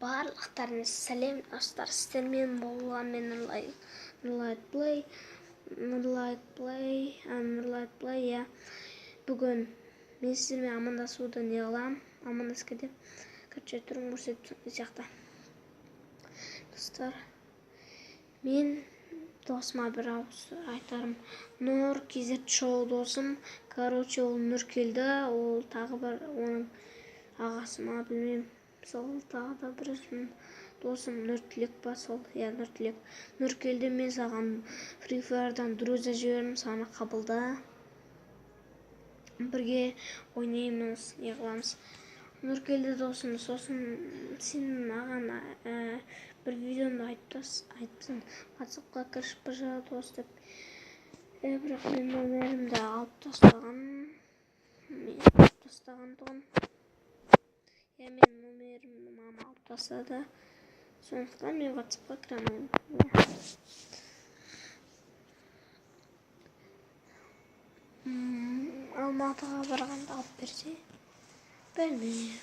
Барлықтарыңа сәлем, достар! Сіздермен болған мен, Нұрлай, Нұрлайт Плей, Нұрлайт Плей, Нұрлайт Плей. Иә, бүгін мен сіздермен амандасуды не қыламын, амандасып кетемін. Короче, түрін көрсетіп сияқты. Достар, мен досыма бір ауыз айтарым: Нұр Kz Шоу досым. Короче, ол Нұркелді, ол тағы бір оның ағасы ма, білмеймін, сол тағы да бір досым Нұртілек па, сол, иә, Нұртілек. Нұркелді, мен саған Free Fire'дан друзья жібердім, соны қабылда, бірге ойнаймыз, не қыламыз. Нұркелді досым, сосын сен маған бір видеомда айтыпсың, «Ватсапқа кірші, пожалуйста», дос деп. Бірақ мен номерімді алып тастаған, алып тастаған тұғын. Иә, менің номерімді мама алып тастады, сондықтан мен Ватсапқа кіре алмаймын. Алматыға барғанда алып берсе, білмеймін,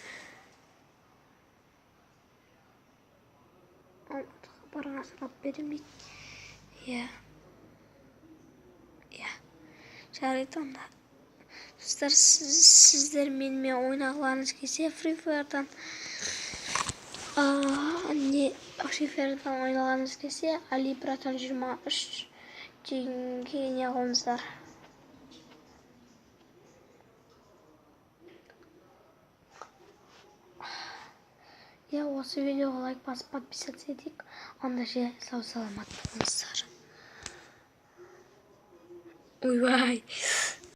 Алматыға барған соң алып беремін дейді. Иә, жарайды онда. Достар, сіздер менімен ойнағыларыңыз келсе, Free Fire'дан не, Free Fire'дан ойнағыларыңыз келсе, Али братан 23 дегенге не қылыңыздар. Иә, осы видеоға лайк басып, подписаться етейік. Онда ше, сау саламат болыңыздар. Ойбай.